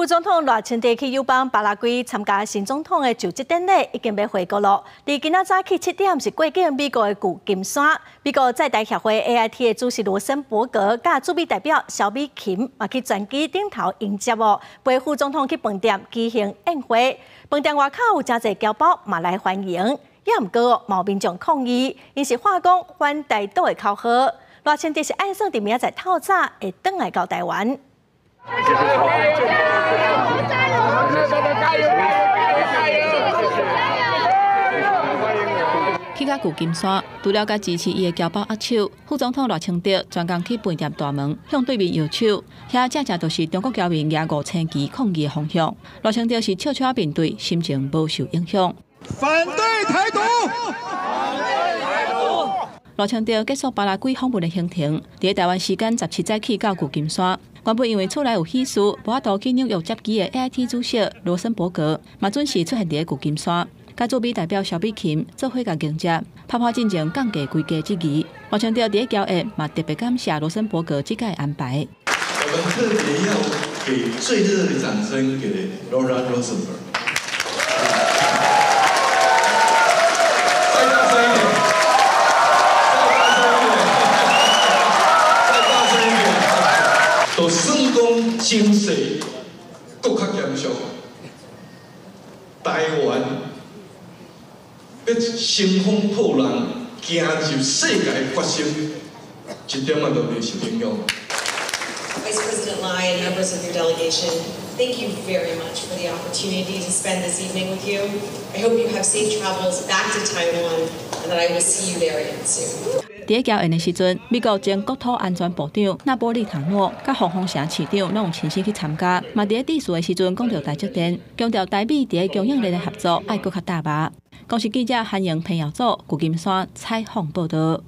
副總統賴清德去友邦巴拉圭參加新總統的就職典禮，已經欲回國囉。佇今仔早起7點是過境美國的舊金山，美國在台協會 AIT 的主席羅森伯格佮駐美代表蕭美琴嘛去專機頂頭迎接哦，陪副總統去飯店舉行宴會。飯店外口有誠濟僑胞嘛來歡迎，也毋過嘛有民眾抗議，𪜶是喊講反台獨的口號。賴清德是按算佇明仔載透早會轉來到台灣。加油！加油！加油！去到舊金山，除了佮支持伊的僑胞握手，副總統賴清德專工去飯店大門向對面搖手，遐正正就是中國僑民舉5,000旗抗議的方向。賴清德是笑笑面對，心情無受影響。反對台獨！賴清德結束巴拉圭訪問的行程，佇台灣時間17早起到舊金山。原本因為厝內有喜事，無法度去紐約接機的 AIT 主席羅森伯格，嘛準時出現佇舊金山，佮駐美代表蕭美琴做伙共迎接，拍破進前降低規格質疑。賴清德佇咧僑宴嘛特別感謝羅森伯格這擺安排。我們特別要給最熱烈的掌聲給 Laura Rosenberg。再大聲一點！再大聲一點！再大聲一點！就算講情勢閣較嚴肅，台灣欲乘風破浪，行入世界決心，一點仔都袂受影響。 Vice President Lai and members of your delegation, thank you very much for the opportunity to spend this evening with you. I hope you have safe travels back to Taiwan and that I will see you there again soon. 佇咧僑宴的時陣，美國前國土安全部長納波利塔諾佮黃宏成市長攏有親身去參加。嘛佇咧致辭的時陣講著台積電，強調台美佇咧供應鏈的合作愛閣較踏實。公視記者韓瑩、彭耀祖、舊金山採訪報導。